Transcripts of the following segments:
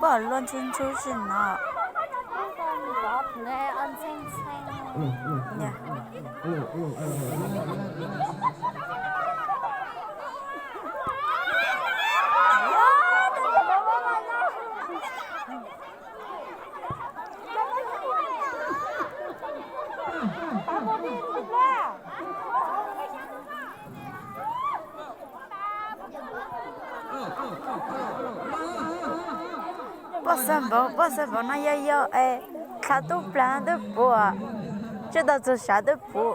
Pom luaj ntxhub ntxhub si no. Poj xab npaum, poj xab npaum no yog yog es dlha tub plag twb puv, tsis tau txog sav twb puv.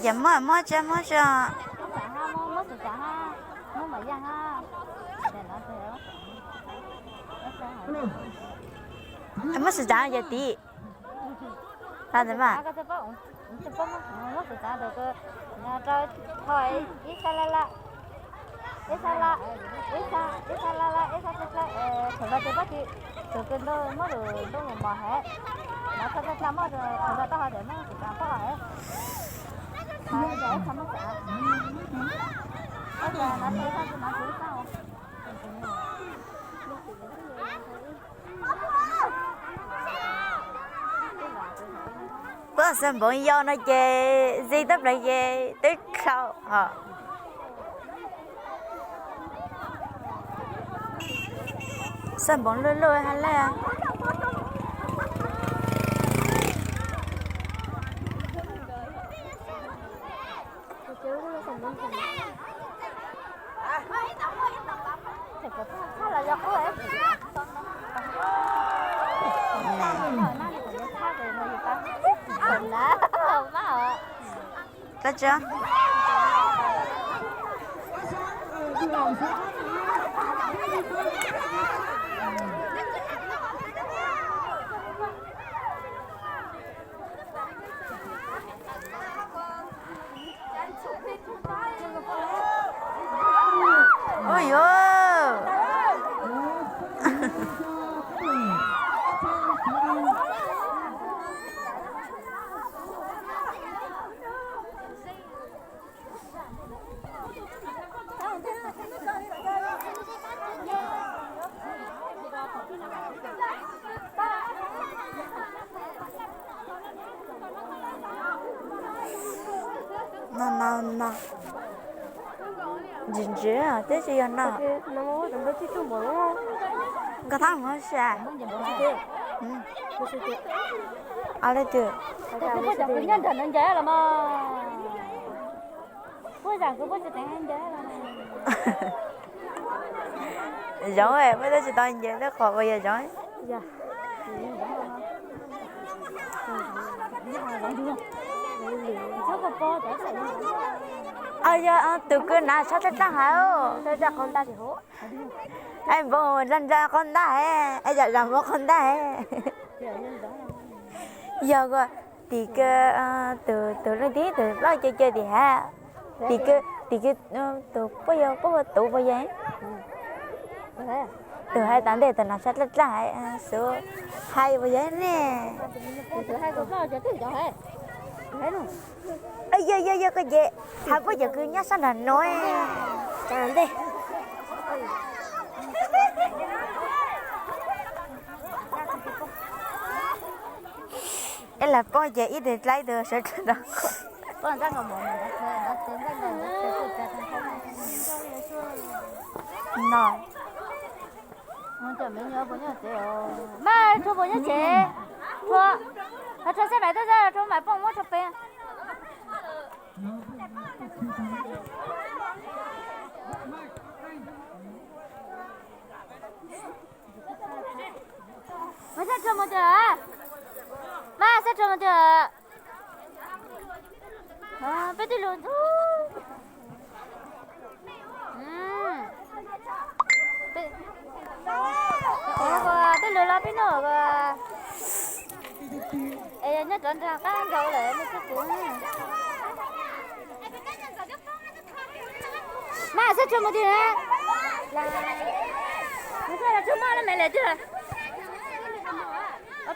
Ces muab, muab tsa, muab tsa. Muab xwm tsav yog tid. Ib sab la la, ib sab la la, ib sab txawj txawj, thaum ntawd tes pob kws, thaum kws ntuj muab lus ntuj mus mos hev, nov txhaj txhaj muab thaum ntawd taub hau tes muab xwm tsav taub hau hev. Ib txhaj muab tsav, ib txhaj nov txhaj txhaj nov txhaj txhaj. Poj xab npaum yau no ces zig tab plaws ces twb dlhau hos. Xab npaum luj luj ha laj. Koj tsa. Ui yuav. No no no. Ntsis ntsis thiab tsis yog no. Nkauj Thab mus si. Ua li twg? Nyob nram no ncav los mas. Zoov, muaj tej tsis tau nce tej qhov uas yog zoov. Yog tus kwv na tshaj tag tag hauv. Es npau nra nra qhov ntaj, es zam zam npau qhov ntaj. Yog ko, tim kws tus, tus leej tib tus plaub caw caw tim hav, tim kws, tim kws tus puab yog puab hu tuv puas yog? Tus hais tas ntej tus nam sab dlawb dlawb hais, xuv hais puas yog ne? Yog yog yog koj ces hais puab cov kws nyob sab nram no ntej. Ib lam poob ces ib tug dlaib ib tug sawv dlawg rau. No. Mas rua puas nyob tsev? Rua, rua xab mais tuaj, rua mas poob muab rua peb. Mas sab rua mus twg? Mas sab rua mus twg? Peb twb lug, twb lug los peb noj. Es nyob rov nrog qab nraud lawm nej txhob kuv. Mas sab rua mus twg? Mas sab rua mus no me lawm twg?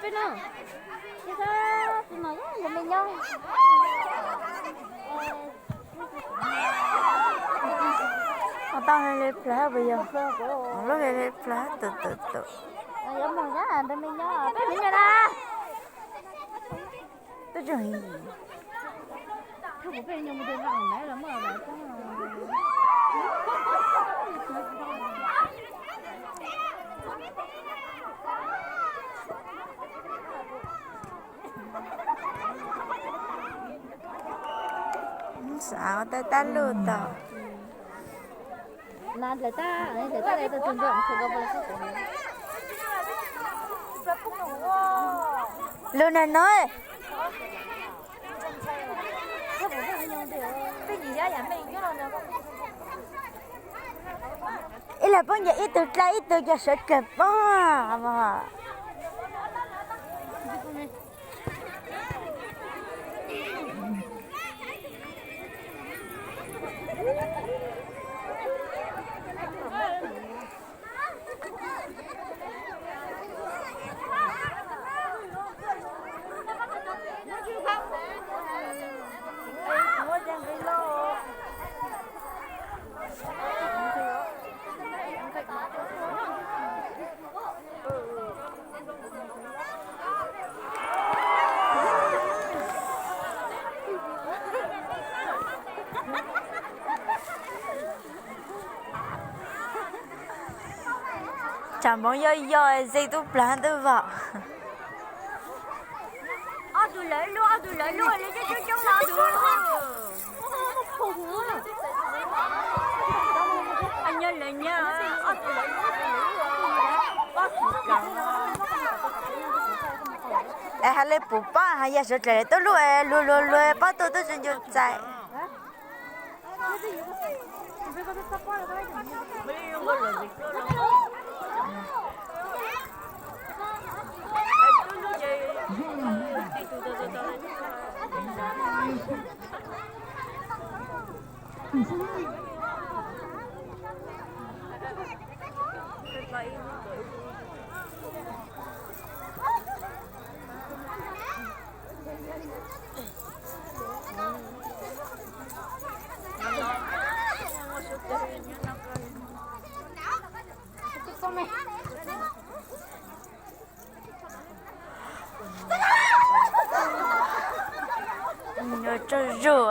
Peb noj. Tsis tau, tsis noj, me nyob. Tau li plawg puas yog? Lub li plawg tus tus tus. Yuav mus nyob npe me nyob, peb mus nyob na. Twb tsis Xav ua tab tab luj tau. Lug nag no. Ib leeg poob ces ib tug dlaib ib tug cov sawv dlawg poob. Tsam moov yoj yoj ze tub plag tub vam. Ob tug lawv luaj, ob tug lawv luaj li coob coob coob no tus. Nyob lawv nyob, ob tug lawv luaj, ob tug lawv luaj. Es hais li puas pab hais yog sawv dlawg tuaj luaj es luag luag luag pab tuaj twb tsis ncu txais. Tsaug zug.